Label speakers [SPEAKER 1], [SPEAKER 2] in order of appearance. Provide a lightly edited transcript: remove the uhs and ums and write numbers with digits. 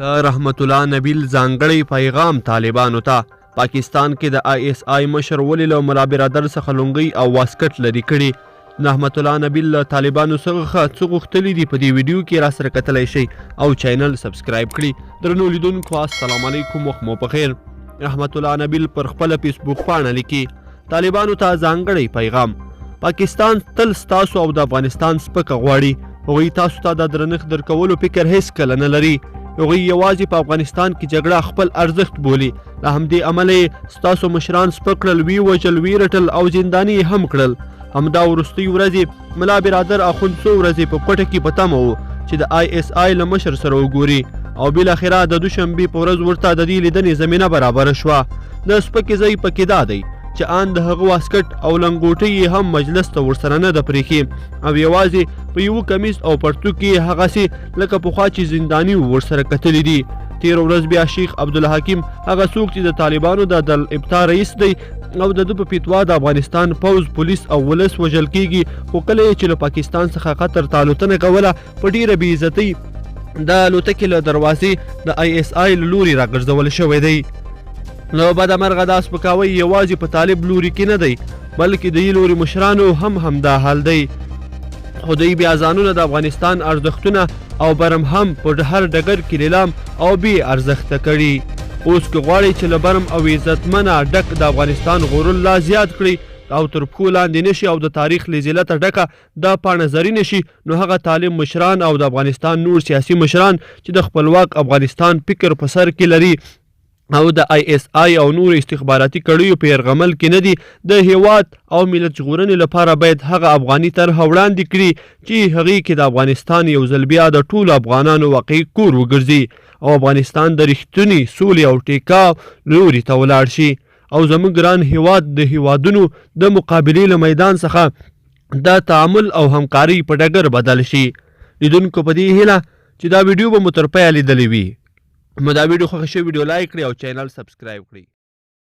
[SPEAKER 1] د رحمت الله نبیل ځانګړی پیغام طالبانو ته، پاکستان کې د آی اس آی مشر ولې له ملا برادر څخه لونګۍ او واسکټ لرې کړي؟ رحمت الله نبیل له طالبانو څخه څه غوښتلي دي؟ په دې ویډیو کې را سره کتلی شئ او چینل سبسکرایب کړئ. درنو لیدونکو السلام علیکم، وخت مو پخیر. رحمت الله نبیل پر خپله فیسبوک پاڼه لیکي، طالبانو ته ځانګړی پیغام: پاکستان تل ستاسو او د افغانستان سپکه غواړي. هغوی تاسو ته د درنښت درکولو فکر هیڅ کله نه لري. هغوی یوازې په افغانستان کې جګړه خپل ارزښت بولي. له همدې امله یې ستاسو مشران سپک کړل، ویې وژل، ویې رټل او زنداني یې هم کړل. همدا وروستۍ ورځې ملا برادر اخوند څو ورځې په کوټه کې په تمه و چې د آی اس آی له مشر سره وګوري او بالاخره د دوشنبې په ورځ ورته د دې لیدنې زمینه برابره شوه. د سپکې ځای پکې دا دی چې آن د هغه واسکټ او لنګوټۍ یې هم مجلس ته ورسره نه ده پرېښې او یوازې په یوه کمیس او پرتوګ کې هغسې لکه پخوا چې زنداني و ورسره کتلي دي. تېره ورځ بیا شیخ عبدالحکیم، هغه څوک چې د طالبانو د دارالابتا رئیس دی او د ده په فتوا د افغانستان پوځ، پولیس او ولس وژل کیږي، خو کله یې چې له پاکستان څخه قطر ته الوتنه کوله په ډیره بې عزتۍ د الوتکې له دروازې د آی اس آی له لوري راګرځول شوی دی. له بده مرغه دا سپکاوی یوازې په طالب لوري کې نه دی، بلکې د یي لوري مشرانو هم همدا حال دی، خو دوی بیا ځانونه د افغانستان ارزښتونه او برم هم په هر ډګر کې لیلام او بې ارزښته کړي. اوس که غواړئ چې له برم او عزتمنه ډک د افغانستان غرور لا زیات کړئ او تر پښو لاندې نه شي او د تاریخ له ذلته ډکه دا پاڼه زرینه شي، نو هغه طالب مشران او د افغانستان نور سیاسي مشران چې د خپلواک افغانستان فکر په سر کې لري او د آی اس آی او نورو استخباراتي کړیو په یرغمل کې نه دي، د هیواد او ملت ژغورنې لپاره باید هغه افغاني طرحه وړاندې کړي چې هغې کې د افغانستان یو ځل بیا د ټولو افغانانو واقعي کور وګرځي او افغانستان د رښتوني سولې او ټیکاو لوري ته ولاړ شي او زموږ ګران هیواد د هیوادونو د مقابلې له میدان څخه د تعامل او همکارۍ په ډګر بدل شي. لیدونکو په دې هیله چې دا ویډیو به مو تر پایه لیدلې وي. مو دا ویډیو خوښه شوې، ویډیو لایک کړئ او چینل سبسکرایب کړئ.